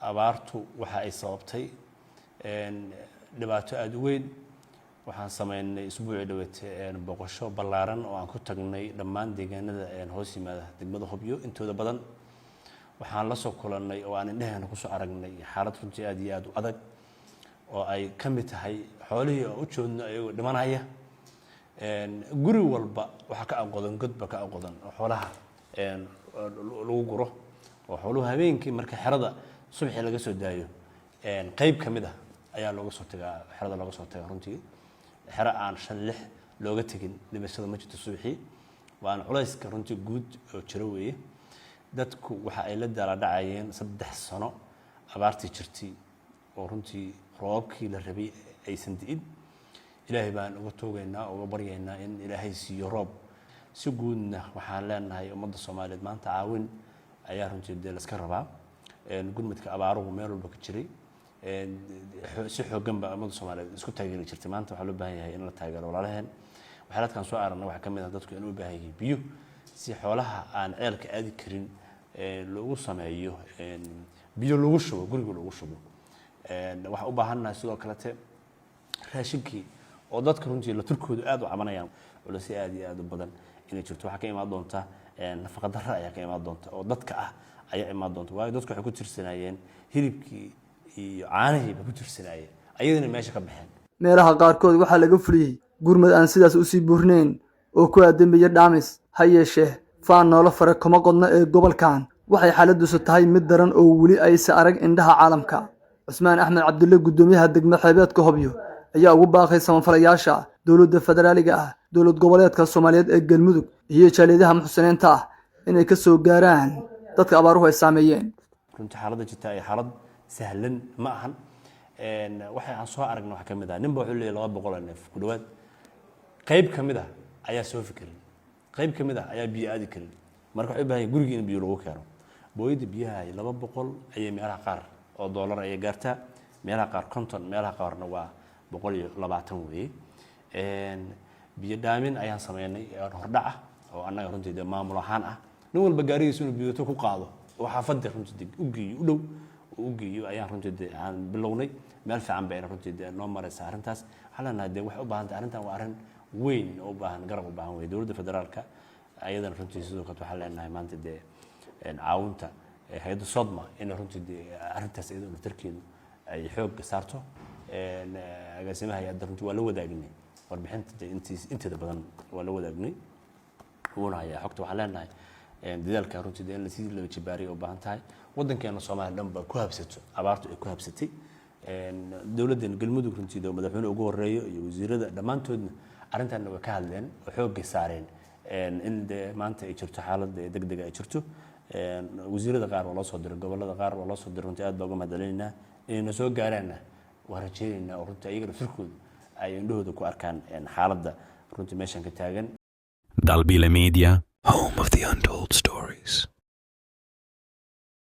Abaartu waxa ay sababtay dhibaato aada u weyn. Waxaan sameynay isbuucii dhaweete booqasho ballaaran oo aan ku tagnay dhammaan deegaanada hoos yimaada degmada Hobyo intooda badan. Waxaan la soo kulannay oo aan indheheena kusoo aragnay xaalad runtii aada iyo aada u adag, oo ay ka mid tahay xoolihii oo u joodno ayagoo dhimanaya. Guri walba waxaa ka aqodan godba ka aqodan oo xoolaha lagu guro, oo xooluhu habeenkii marka xerada subaxii laga soo daayo, qeyb ka mid ah ayaa looga soo tagaa, xerada looga soo tagaa. Runtii xero aan shan lix looga tegin dhimashada ma jirto subaxii. Waana culayska runtii guud oo jiro weeye. Dadku waxa ay la daala dhacayeen 3 sano abaartii jirtay, oo runtii roobabkii la rabay aysan di'in. Ilaahay baan uga toogaynaa, uga baryaynaa in Ilaahay siiyo roob. Si guudna waxaan leenahay ummadda Soomaaliyeed maanta caawin ayaa runtii dee laska rabaa. Gurmadka abaaruhu meel walba ka jiray, si xooggan baa ummadda Soomaaliyeed isku taageeri jirtay. Maanta waxaa loo baahan yahay in la taageero walaalaheen. Waxyaalaadkaan soo aragnay waxaa ka mid ah dadku inuu u baahan yihiin biyo, si xoolaha aan ceelka aadi karin loogu sameeyo biyo lagu shubo, guriga lagu shubo. Waxaan u baahannahay sidoo kalete raashinkii, oo dadka runtii la turkoodu aada u cabanayaan, culisyo aada iyo aada u badan inay jirto. Waxaa ka imaan doonta nafaqa darra ayaa ka imaan doonta oo dadka ah ayaa imaan doonta, waayo dadku waxay ku tirsanaayeen hilibkii iyo caanihii bay ku tirsanaayeen, ayadana meesha ka baxeen. Meelaha qaarkood waxaa laga fuliyey gurmad aan sidaas usii buurnayn oo ku aadan biyo dhaamis. Ha yeeshee, faan noola fare kuma qodno ee gobolkan waxay xaaladdiisu tahay mid daran oo weli aysa arag indhaha caalamka. Cusmaan Axmed Cabdulle, guddoomiyaha degmo xeebeedka Hobyo, ayaa ugu baaqay samafalayaasha, dowladda federaaliga ah, dowlad goboleedka Soomaaliyeed ee Galmudug iyo jaaliyadaha muxsiniinta ah inay ka soo gaaraan dadka abaaruhu ay saameeyeen. Runtii xaaladda jirta ay xaalad sahlan ma ahan. Waxa aan soo aragna waxaa ka mid ah ninba wuxuu leeyahay 200 oo neef ku dhowaad. Qayb ka mid ah ayaa soo fikirin, qayb ka mid ah ayaa biyo aadi karin. Marka waxay u baahan yihin gurigii in biyo lagu keeno. Booyadda biyaha 200 ayay meelaha qaar oo doolar ayay gaartaa, meelaha qaar 50, meelaha qaarna waa 120 weeye. Biyo dhaamin ayaan sameynay hordhac ah oo annaga runtii dee maamul ahaan ah, nin walba gaarigiisa inuu biyoto ku qaado oo xaafadda runtii de u geeyo, u dhow u geeyo ayaan runtii de aan bilownay. Meel fiican bayna runtii de noo maraysa arrintaas. Waxaan leenahay de waxay u baahan tahay, arrintan waa arrin weyn oo u baahan garab u baahan wey. Dowladda federaalka ayadana runtii sidoo kale waxaan leenahay maanta dee caawinta hay'adda SODMA inay runtii dee arrintaas iyadoo naftarkeedu ay xoogga saarto. Agaasimaha hay'adda runtii waa la wadaagnay warbixinta dee intiis inteeda badan waa la wadaagnay, wuuna hayaa xogta. Waxaan leenahay dadaalka runtii dee in lasii laba jibaariya u baahan tahay. Waddankeena Soomaaliya dhan ba ku habsato abaartu ay ku habsatay. Dowladdan Galmudug runtii dee madaxweyne ugu horeeyo iyo wasiirada dhammaantoodna arrintanna way ka hadleen oo xoogga saareen in dee maanta ay jirto xaalad deg dega ay jirto. Wasiirada qaar waa loo soo diray, gobollada qaar waa loo soo diray. Runtii aad baa uga mahadcelinaynaa. Inayna soo gaaraanna waa rajaynaynaa, oo runtii ayagana firkoodu ay indhahooda ku arkaan xaaladda runtii meeshan ka taagan. Dalbile Media, home of the untold stories.